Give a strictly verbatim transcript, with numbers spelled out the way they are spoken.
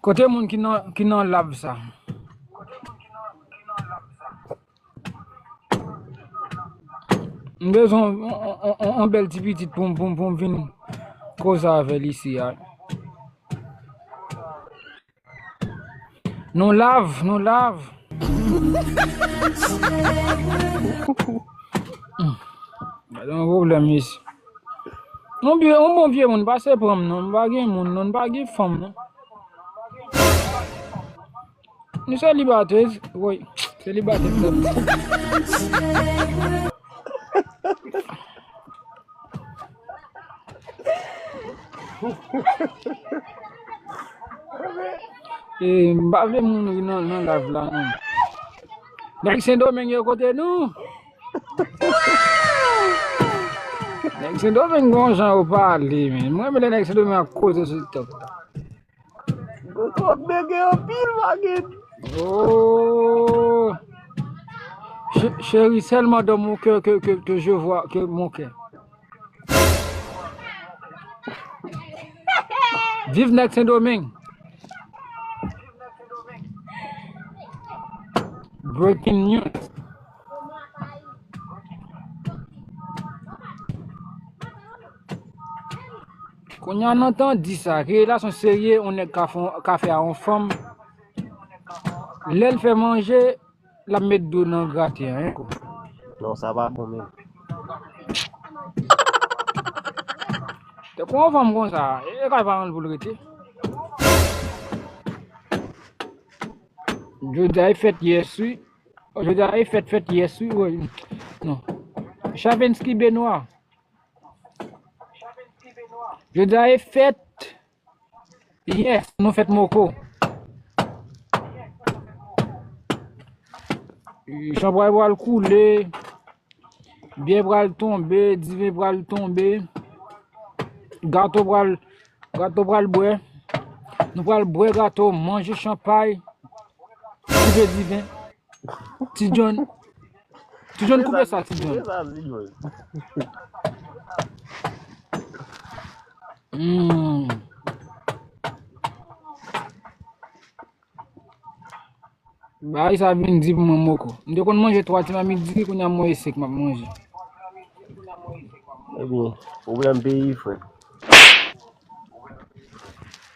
Kote moun ki nan, ki nan lav sa? M bezwen yon, yon, yon, yon, yon bèl ti pitit pou m, pou m, pou m vin koze avè l isi a. Nou lav, nou lav. Gade yon pwoblèm isi. Yon vye, yon bon vye moun, pase pran m non, m pa gen moun non, m pa gen fanm non. Nou selibatè, woy, selibatè. E, m pa vle moun ri nan, nan live la non. Nèg Sendomeng yo kote nou? Nèg Sendomeng gon jan yo pale, men. Mwen renmen lè nèg Sendomeng ap koze sou TikTok. Gon twòp nèg anpil, pa gen. Oh. Ch-, chérie, seulement dans mon cœur que, que, que je vois que mon cœur. Viv nèg Sendomeng. Breaking news. Kounye a n ap tann di sa, ki relasyon serye yon nèg ka fè, ka fè a yon fanm. Lè l fè manje, l ap met dlo nan grate a, hein, ko. Non, sa pa bon menm. Te kon yon fanm konsa, e ka pa rann pou l rete. Jodi a e fèt yès wi. Jodi a e fèt, fèt yès wi, wi. Non. Chavenski Benoit. Jodi a e fèt. Yes, nou fèt moko. Chanpray pral koule, byè pral tonbe, diven pral tonbe, gato pral, gato pral bwè. Nou pral bwè gato, manje chanpay, diven, diven. Ti John. Ti John, koupe sa, Ti John. Koupe sa, Ti John. Hmm. Bagay sa vin di pou mwen moko. M te konn manje twa ti mamit diri, kounye a mwen e senk m ap manje. Ebyen, pwoblèm peyi, frè.